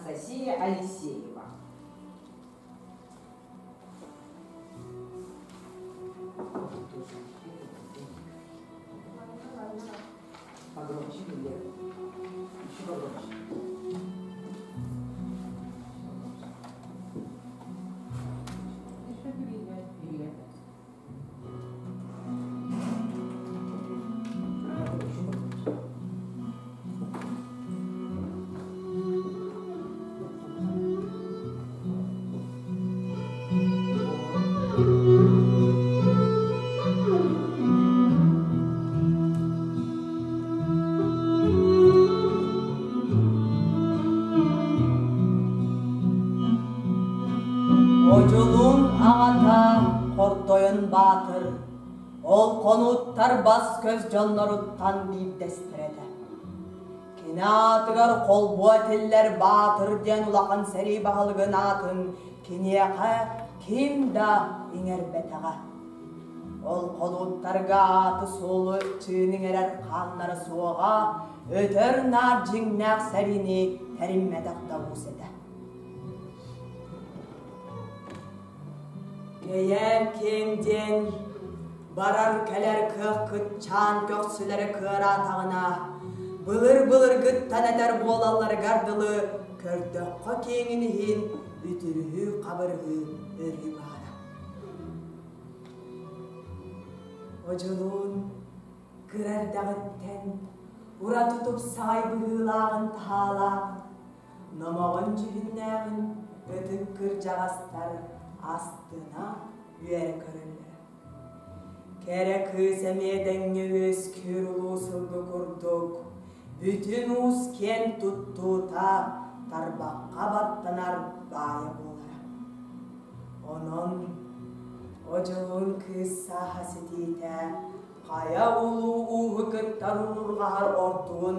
Анастасия Алексеева. Погромче, Юлия. Еще погромче. Юлия. Одьулуун аҕата Хордойон Баатыр ол хонууттар бас-көс дьонноруттан биирдэстэрэ этэ. Кини аатыгар холбуо этиллэр Баатыр диэн улахан сэрии баһылыгын аатын киниэхэ ким да иҥэрбэтэҕэ. Ол холууттарга ааты-суолу чыын иҥэрэр хааннара суоҕа, өтөр-наар дьиҥнээх сэриини тэриммэтэх да уус этэ. Кэйээр киэҥ диэн барар-кэлэр кыах кыччаан көхсүлэрэ кыараатаҕына, былыр-былыргыттан этэр буолалларыгар дылы көрдөххө киэҥин иһин үтүрүһүү-хабырыһыы өрүү баара. Одьулуун кыра эрдэҕиттэн ураты тупсаҕай быһыылааҕын таһаалаах, номоҕон дьүһүннээҕин ытык кырдьаҕастар астына үөрэ көрөллөрө. Кэрэ кыыс эмиэ дэҥҥэ үөскүүр улуу сылгы курдук, бүтүн уус киэн туттуута тарбахха баттанар баайа буолара. Онон одьулуун кыыс сааһа ситиитэ хайа улуу ууһу кытта уруурҕаһар ордугун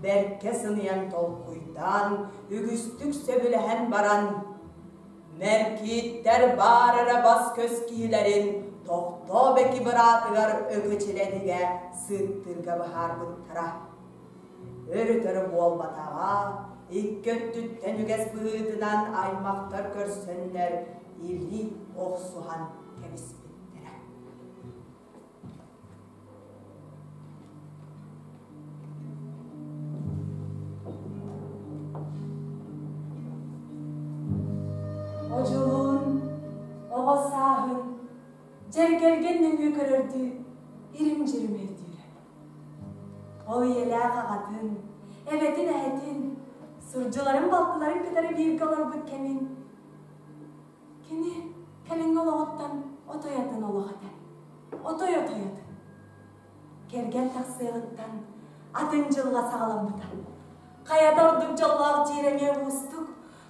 бэркэ сыныйан толкуйдаан, үгүстүк сөбүлэһэн баран, Мэркииттэр баар эрэ бас-көс киһилэрин тохтоо бэки быраатыгар Өкөчилэтигэ сыыттыырга быһаарбыттара. Өр-өтөр буолбатаҕа, икки өттүттэн үгэс быһыытынан аймахтар көрсөннөр илии охсуһан кэбиспиттэрэ. Одьулуун оҕо сааһын дьэргэлгэн нөҥүө көрөрдүү ирим-дьирим өйдүүрэ. Ол ийэлээх аҕатын, эбэтин-эһэтин, сурдьуларын балтыларын кытары бииргэ олорбут кэмин Кини кэлиҥҥи олоҕуттан отой атын олох этэ. Отой отой атын. Кэргэн тахсыаҕыттан атын дьылҕа саҕаламмыта. Хайата ордук дьоллоох диир эмиэ уустук.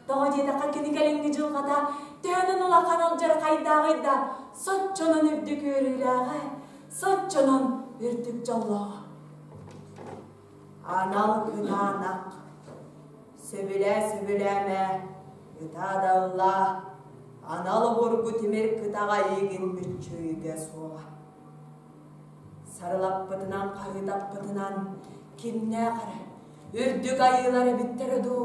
Тоҕо диэтэххэ кини кэлиҥҥи дьылҕата төһөнөн улахан алдьархайдааҕый да, соччонон үрдүк үөрүүлээҕэ, соччонон үрдүк дьоллооҕо. Анал кытаанах, сөбүлээ-сөбүлээмэ, ытаа да ыллаа, анал обургу тимир кытаҕа эйигин мүччү суоҕа. Сарылаппытынан хаһыытаппытынан кимнээх эрэ, үрдүк айыылар эбиттэрэ дуу,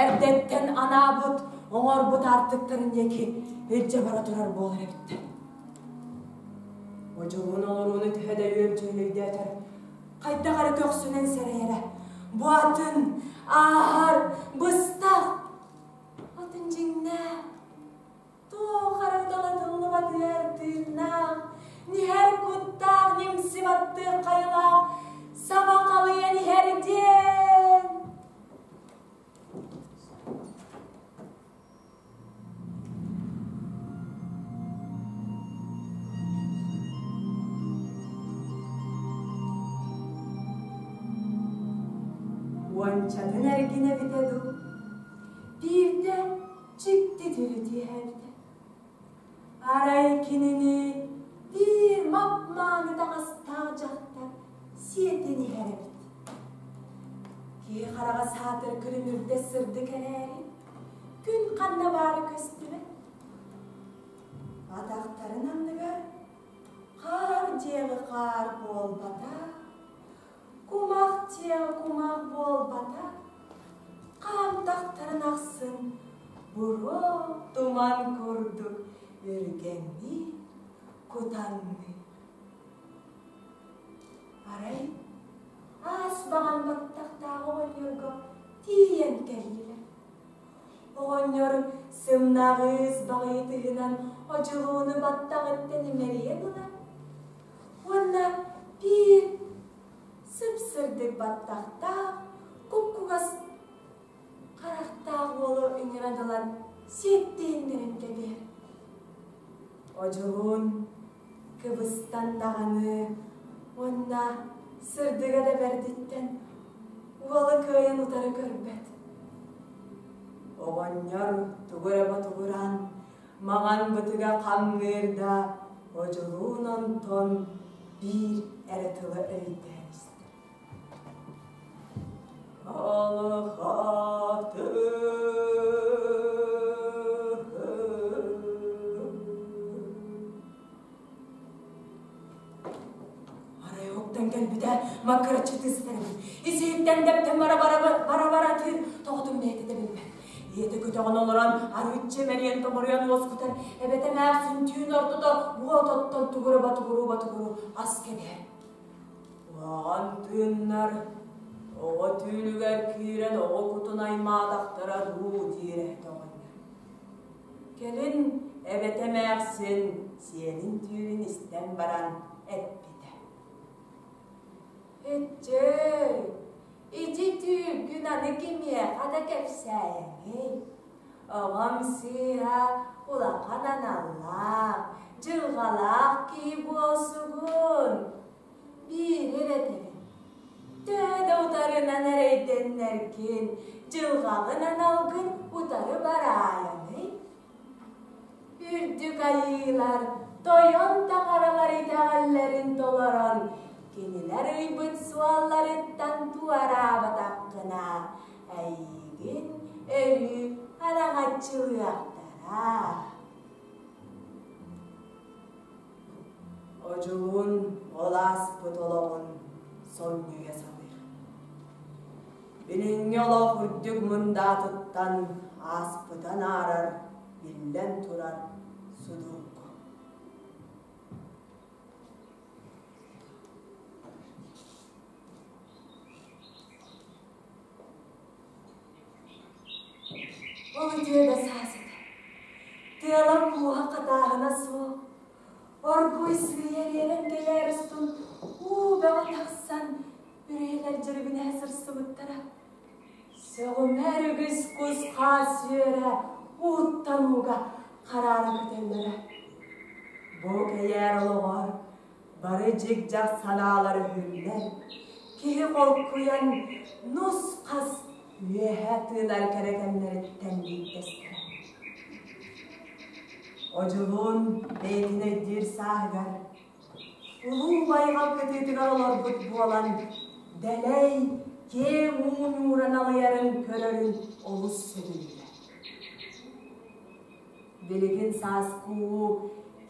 эрдэттэн анаабыт, оҥорбут аартыктарын диэки илдьэ бара турар буолар эбиттэр. Одьулуун олорууну төһө да үөрдьүн өйдөөтөр, хайдах эрэ көхсүнэн сэрэйэрэ. Бу атын, ааһар, быстах, атын дьиҥнээх, туох эрэ далатыллыбат ыар тыыннаах, ниһэр куттаах, нимси баттыах хайалаах, саба халыйан иһэр диэн. Уончатын эргин эбитэ дуу, Биирдэ дьикти түүлү түһээбитэ. Арай кинини биир мап-мааны таҥастаах дьахтар сиэтэн иһэр эбит. Киһи хараҕа саатар күлүмүрдэ сырдык эрээри, күн ханна баара көстүбэт. Атахтарын анныгар хаар диэҕи хаар буолбатах, кумах диэҕи кумах буолбатах, хаамтахтарын. ахсын буруо туман курдук үргэҥнии, кутанныы. Арай аас баҕан баттахтаах оҕонньорго тиийэн кэллилэр. Оҕонньор сымнаҕыыс баҕайы тыһынан одьулууну баттаҕыттан имэрийэн ылар уонна биир сып-сырдык баттахтаах, куп-кугас харахтаах уолу ыҥыран ылан сиэттиһиннэрэн кэбиһэр. Одьулуун кыбыстан даҕаны уонна сырдыга да бэрдиттэн уола кыайан утары көрбөт. Оҕонньор тугу эрэ ботугураан маҥан бытыга хамныыр да одьулуун онтон биир эрэ тылы өйдөөн истэр. Арай уһуктан кэлбитэ маккыраччы тыыстар эбит. Ис-иһиттэн дэптэн бара-бара атыыр тоҕотун бэйэтэ да билбэт. Ийэтэ көтөҕөн олорон арыычча мэрийэн томоруйан уоскутар, эбэтэ эмээхсин түүн ортото уот оттон тугура батугуруу-батугуруу ас кэбиһэр. Уһаҕан тыыннар оҕо түүлүгэр киирэн оҕо кутун аймаатахтара дуу диир эһэтэ оҕонньор. Кэлин эбэтэ эмээхсин сиэнин түүлүн истэн баран эппитэ. Иччэй, ити түүгүн аны кимиэхэ да кэпсээйэҥий? Оҕом сыыһа улахан аналлаах, дьылҕалаах киһи буолсугун. Биири эрэ этэбин. Төһө да утарынан эрэйдэннэргин, дьылҕаҕын аналгын утары бараайаный? Үрдүк айыылар, тойон таҥаралар итэҕэллэрин толорон, кинилэр ыйбыт суолларыттан туораабатаххына, эйиигин өрүү араҥаччылыахтара. Одьулуун ол ааспыт олоҕун сонньуйа саныыр. Билиҥҥи олох үрдүк мындаатыттан ааспытан аарар, биллэн турар судургу. Ол үтүө да саас этэ. Тыалам кууһа хатааһына суох. Оргууй сыыйа ириэрэн кэлээр устун уу бөҕө тахсан үрүйэлэр дьирибинэһэ сырсыбыттара. Сөҕүмэр үгүс кус-хаас үөрэ ууттан ууга хараара көтөллөрө. Бу кэйээр олоҕор бары дьик-дьах санаалар өһүллэн, киһи холкуйан нус-хас үөһэ тыынар кэрэ кэмнэриттэн биирдэстэрэ. Одьулуун бэйэтин өйдүүр сааһыгар улуу байҕал кытыытыгар олорбут буолан, дэлэй, киэҥ уу ньууран алыйарын көрөрүн олус сөбүлүүрэ. Билигин сааскы уу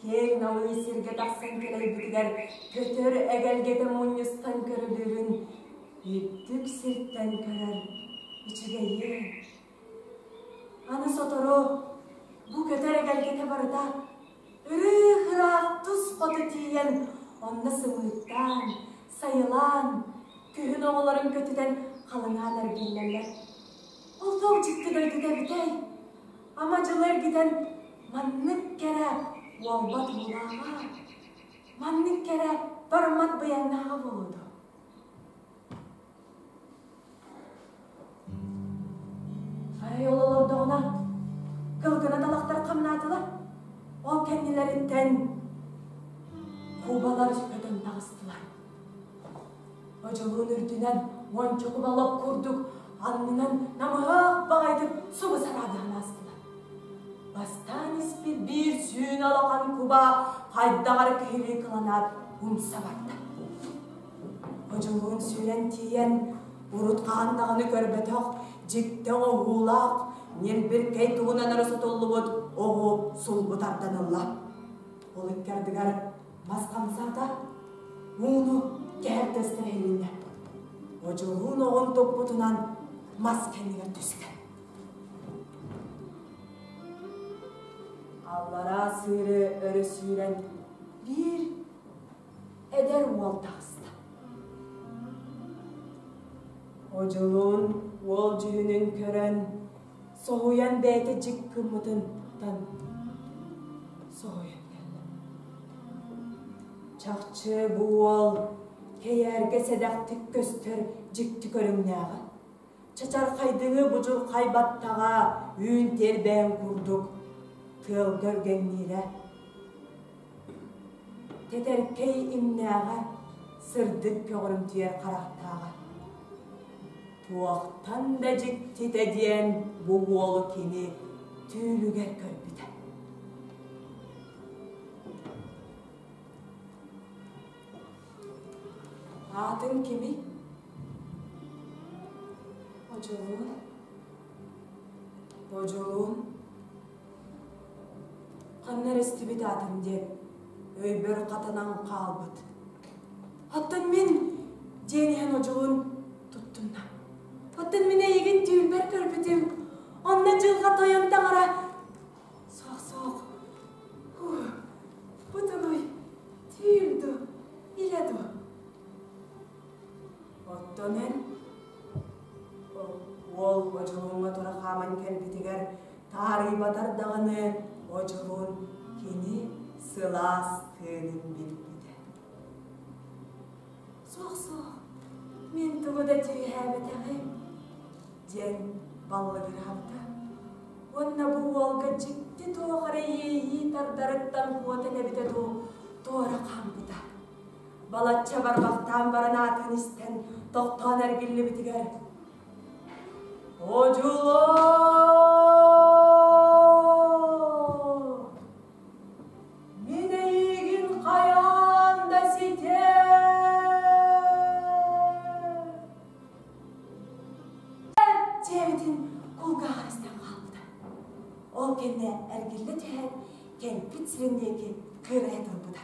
киэҥ налыы сиргэ тахсан кэлэйбитигэр көтөр эгэлгэтэ мунньустан көрүлүүрүн үрдүк сиртэн көрөр үчүгэйиэн. Аны сотору бу көтөр эгэлгэтэ барыта ырыых-ыраах тус хоту тиийэн онно сымыыттаан, сайылаан, күһүн оҕолорун көтүтэн халыҥаан эргиллэллэр. Ол туох дьикти дойдута эбитэй? Ама дьылы эргитэн маннык кэрэ уолбат уулааҕа, маннык кэрэ бараммат быйаҥнааҕа буолуо дуо? Арай ол олордоҕуна кылгына талахтар хамнаатылар. Ол кэннилэриттэн кубалар көтөн таҕыстылар. Одьулуун үрдүнэн уонча куба лоп курдук аннынан намыһах баҕайытык субу сараадыһан аастылар. Бастаан испит биир сүүнэ улахан куба хайдах эрэ киһилии кыланаат умса барда. Одьулуун сүүрэн тиийэн, урут хаһан даҕаны көрбөтөх дьикти оҥоһуулаах, ньилбиркэй тугунан эрэ сотуллубут оҕу сулбу тардан ылла. Ол икки ардыгар мас хамсаата, ууну кэһэр тыастара иһилиннэ. Одьулуун оҕун туппутунан мас кэннигэр түстэ. Аллараа сыыры өрө сүүрэн биир эдэр уол таҕыста. Одьулуун уол дьүһүнүн көрөн, соһуйан бэйэтэ дьик гыммытыттан соһуйан кэллэ. Чахчы бу уол кэйээргэ сэдэхтик көстөр дьикти көрүҥнээҕэ. Чачархайдыҥы будьурхай баттаҕа үүн тиэрбээн курдук тыалга үргэҥниирэ. Тэтэркэй имнээҕэ, сырдык көҕөрүмтүйэр харахтааҕа. Туохтан да дьиктитэ диэн бу уолу кини түүлүгэр көрбүтэ. Аатыҥ кимий? Одьулуун. Одьулуун. Ханна эрэ истибит аатым диэн өйбөр хатанан хаалбыт. Оттон мин диэн иһэн одьулуун туттунна. Оттон мин эйигин түүлбэр көрбүтүм. Онно дьылҕа тойон таҥара Суох, суох. Бу тугуй? Түүл дуу, илэ дуу? Оттон эн уол одьулууҥҥа тура хааман кэлбитигэр таарыйбатар даҕаны одьулуун кини сылаас тыынын билбитэ. Суох, суох, мин тугу да түүһээбэтэҕим, диэн баллыгыраабыта. Уонна бу уолга дьикти туох эрэ иэйии тардарыттан куотан эбитэ дуу, туора хаампыта. Балачча барбахтаан баран аатын истэн, тохтоон эргиллибитигэр «Одьулоо! Мин эйигин хайаан да ситиэм!» Дьиэбитин кулгааҕар истэн хаалбыта. Ол кэннэ эргиллэ түһээт, кэлбит сирин диэки кыырайа турбута.